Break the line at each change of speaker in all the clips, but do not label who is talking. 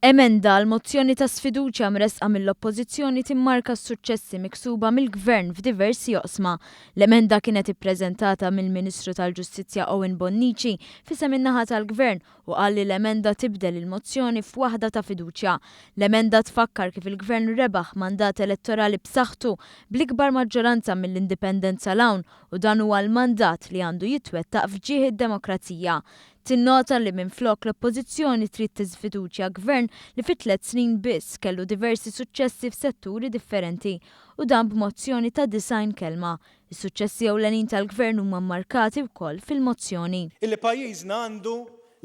Emenda għal mozzjoni ta' sfiduċja mressqa mill-Oppożizzjoni timmarka s-suċċessi miksuba mill-Gvern f'diversi oqsma. L-emenda kienet ippreżentata mill-Ministru tal-Ġustizzja Owen Bonnici f'isem in-naħa tal-Gvern u qal li l-emenda tibdel il-mozzjoni f'waħda ta' fiduċja. L-emenda tfakkar kif il-Gvern rebaħ mandat elettorali b'saħħtu bl-ikbar maġġoranza mill-Indipendenza 'l hawn u dan huwa l-mandat li għandu jitwettaq f'ġieħ id-demokrazija. Tinnota li minflok l-Oppożizzjoni trid tiżfiduċja Gvern li fi tlett snin biss kellu diversi suċċessi f'setturi differenti u dan b'mozzjoni ta' 90 kelma. Is-suċċessi ewlenin tal-Gvern huma mmarkati wkoll fil-mozzjoni.
Illi pajjiżna għandu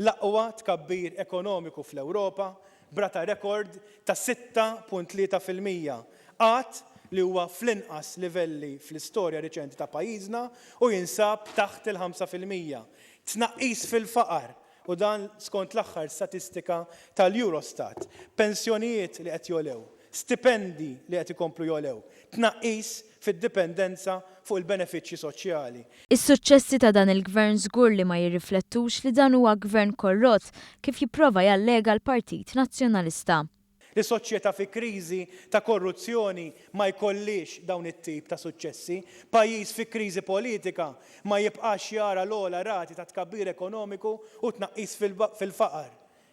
l-aqwa tkabbir ekonomiku fl-Ewropa b'rata rekord ta' 6.3%, qgħad li huwa fl-inqas livelli fl-istorja riċenti ta' pajjiżna u jinsab taħt il-5%, Tnaqqis fil-faqar, u dan skont l-aħħar statistika tal-Eurostat, pensjonijiet li qed jogħlew, stipendi li qed ikomplu jogħlew, tnaqqis fid-dipendenza fuq il-benefiċċji soċjali.
Is-suċċessi ta' dan il-Gvern żgur li ma jirriflettux li dan huwa Gvern korrott, kif jipprova jallega l-Partit Nazzjonalista.
Li soċjetà fi kriżi ta' korruzzjoni ma jkollhiex dawn it-tip ta' suċċessi. Pajjiż fi kriżi politika ma jibqax jara l-ogħla rati ta' tkabbir ekonomiku u tnaqqis fil-faqar.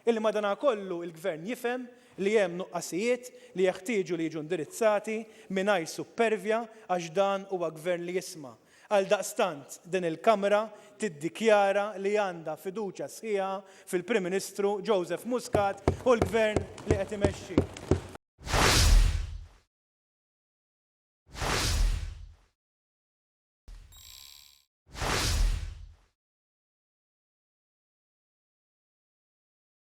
Illi madanakollu il-Gvern jifhem li hemm nuqqasijiet li jeħtieġu li jiġu indirizzati mingħajr suppervja għax dan huwa Gvern li jisma'. Għaldaqstant, din il-Kamra tiddikjara li għandha fiduċja sħiħa fil-Prim Ministru Joseph Muscat u l-Gvern li qed imexxi.